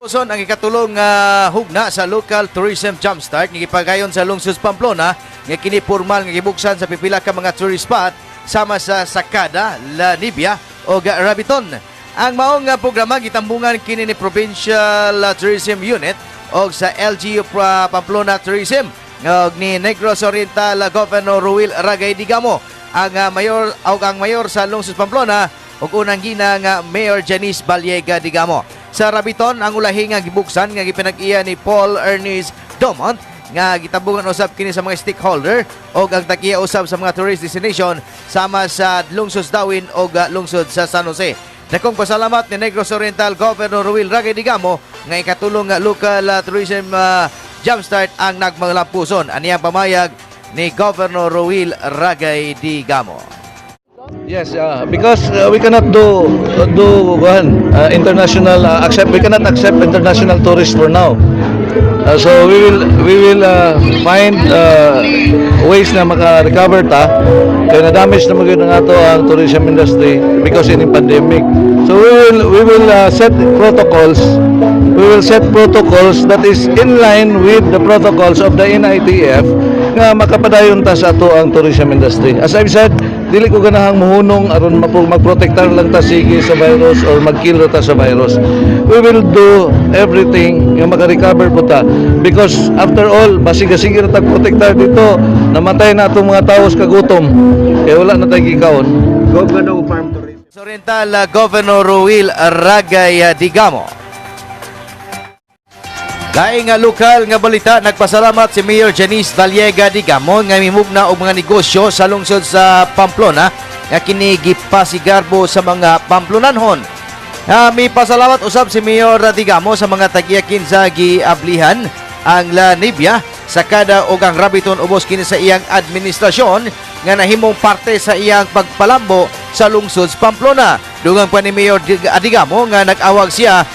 Puson ang ikatulong nga hugna sa Local Tourism Jumpstart nga gipagayon sa lungsod Pamplona, nga kini formal nga gibuksan sa pipila ka mga tourist spot sama sa Sakada, La Nibia ug Rabiton. Ang maong nga programa gitambungan kini ni Provincial Tourism Unit og sa LGU Pamplona Tourism ug ni Negros Oriental Governor Rowil Ragay Degamo, ang mayor og ang mayor sa lungsod Pamplona ug unang ginang nga Mayor Janice Baliega Degamo. Sa Rabiton ang ulahi nga gibuksan nga gipinag-iya ni Paul Ernest Domont nga gitabungan usab kini sa mga stakeholder og ang tag-iya usab sa mga tourist destination sama sa lungsod Dauin og lungsod sa San Jose. Dakong pasalamat ni Negros Oriental Governor Rowil Ragay Degamo nga ikatulong nga Local Tourism Jumpstart ang nagmanglampuson. Ani ang pamayag ni Governor Rowil Ragay Degamo. Yes, because we cannot do do one international accept we cannot accept international tourists for now. So we will find ways na maka-recover ta kay na-damage na magyud ang ato ang tourism industry because in the pandemic. So we will set protocols. We will set protocols that is in line with the protocols of the NITF nga makapadayon ta sa ato ang tourism industry. As I've said, dili ko ganahang muhunong aron magprotektar lang ta sige sa virus or mag-kill ra ta sa virus. We will do everything nga maka-recover po ta because after all, basig-sige ra tag protektar dito, namatay na atong mga tao sa kagutom kay wala na tay gikaon. Governor Farm Tourism. Oriental Governor Rowil Ragay Degamo. Laing nga lokal nga balita, nagpasalamat si Mayor Janice Valiega Degamo nga mimugna og mga negosyo sa lungsod sa Pamplona nga kini gipasigarbo sa mga Pamplonanhon. Mi pasalamat usab si Mayor Degamo sa mga tag-iya sa giablihan ang La Nibia sa kada og ang Rabiton ubos kini sa iyang administrasyon nga nahimong parte sa iyang pagpalambo sa lungsod sa Pamplona. Dugang pa ni Mayor Degamo nga nag-awag siya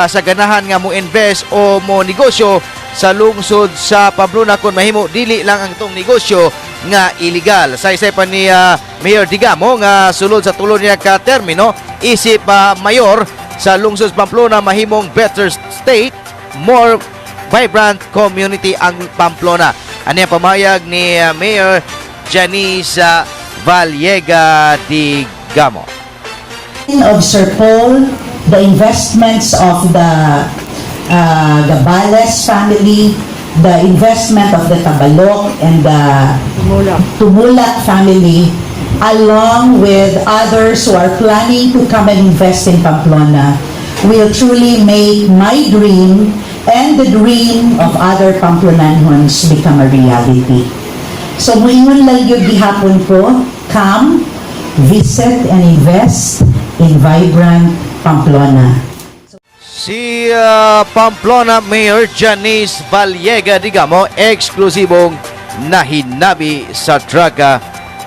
sa ganahan nga mo invest o mo negosyo sa lungsod sa Pamplona, kung mahimo dili lang ang itong negosyo nga illegal. Saysay pa ni Mayor Degamo nga sulod sa tulo niya ka termino isip mayor sa lungsod sa Pamplona, mahimong better state, more vibrant community ang Pamplona. Ani ang pamayag ni Mayor Janice Valiega Degamo. Of Sir Paul, the investments of the Gabales family, the investment of the Tabalok and the Tumulak family, along with others who are planning to come and invest in Pamplona, will truly make my dream and the dream of other Pamplonanhons become a reality. So muingon lang yun gihapon ko, come, visit and invest in vibrant Pamplona. Si Pamplona Mayor Janice Valiega Degamo, eksklusibong nahinabi sa Draga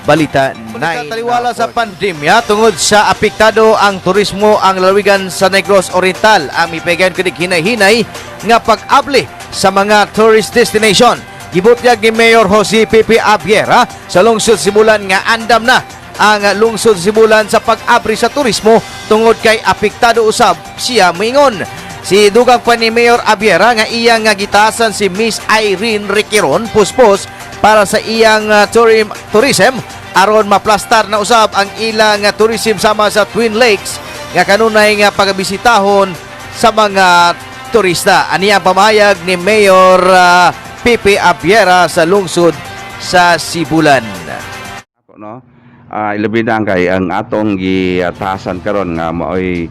Balita 9. Taliwala sa pandemya tungod sa apektado ang turismo ang lalawigan sa Negros Oriental ang mipegan kini hinay-hinay nga pag-abli sa mga tourist destination. Gibutyag ni Mayor Jose Pepe Abiera sa lungsod Sibulan nga andam na ang lungsod Sibulan sa pag-abri sa turismo tungod kay apektado usab siya moingon. Si dugang pa ni Mayor Abiera nga iyang nga gitasan si Miss Irene Requiron Puspos para sa iyang tourism aron maplastar na usab ang ilang tourism sama sa Twin Lakes nga kanunay nga pagabisitahon sa mga turista. Ani ang pamayag ni Mayor Pepe Abiera sa lungsod sa Sibulan. Ako, no, ilabi na ang kay ang atong gitahasan karon nga maoy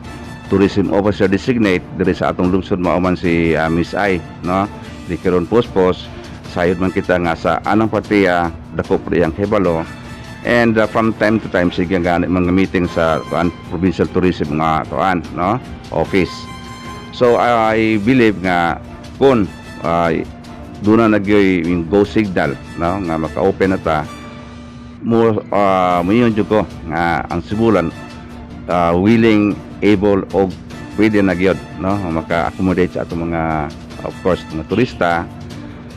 tourism officer designate diri sa atong lungsod, mao man si Miss I, no, di karon Puspos. Sayod man kita nga sa anang partiya dako pro iyang kahibalo and from time to time sige gani mga meeting sa kuan, provincial tourism nga kuan, no, office. So I believe nga kung doon na nagyoy yung go signal, no, nga maka-open na ta mo, moingon jud ko nga ang Sibulan willing, able og pwede na gyud, no, maka-accommodate sa atong mga, of course, mga turista,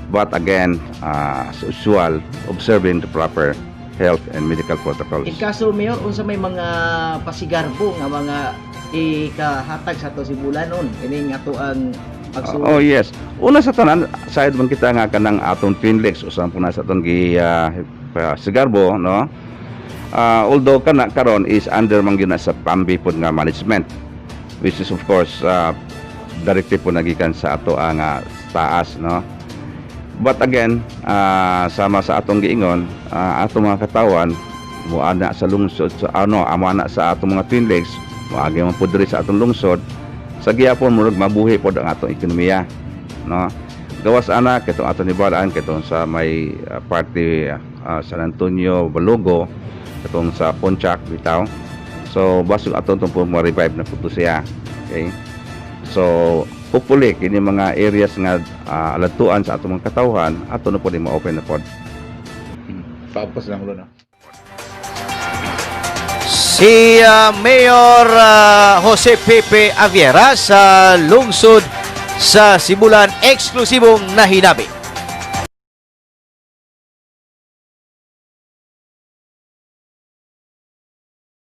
but again, as usual, observing the proper health and medical protocols. In kaso, Mayor, unsa may mga pasigarbo nga mga Ikahatag sa ato Sibulanon ining ato ang pagsulod? Oh yes. Una sa tanan, sayod man kita nga kanang atong Twin Lakes usan po na sa atong gi sigarbo, no? Although kana karon is under man gyud na sa PAMB pod nga management, which is of course directive po nagikan sa ato ang taas, no? But again, sama sa atong giingon, atong mga katawan muana sa lungsod sa ano, amo ana sa atong mga Twin Lakes, moagi man pud diri sa atong lungsod, sa gihapon murag mabuhi pod ang atong ekonomiya, no? Gawas ana kitong atong nibalaan kitong sa may party San Antonio, Balugo, katong sa Puncak bitaw. So basig aton tong po ma-revive na pud to siya, okay? So hopefully kini mga areas nga alatuan sa atong mga katawhan ato na pod ma-open na pod. Paapos lang ulo na. Si Mayor Jose Pepe Aviera sa lungsod sa Sibulan, eksklusibong nahinabi.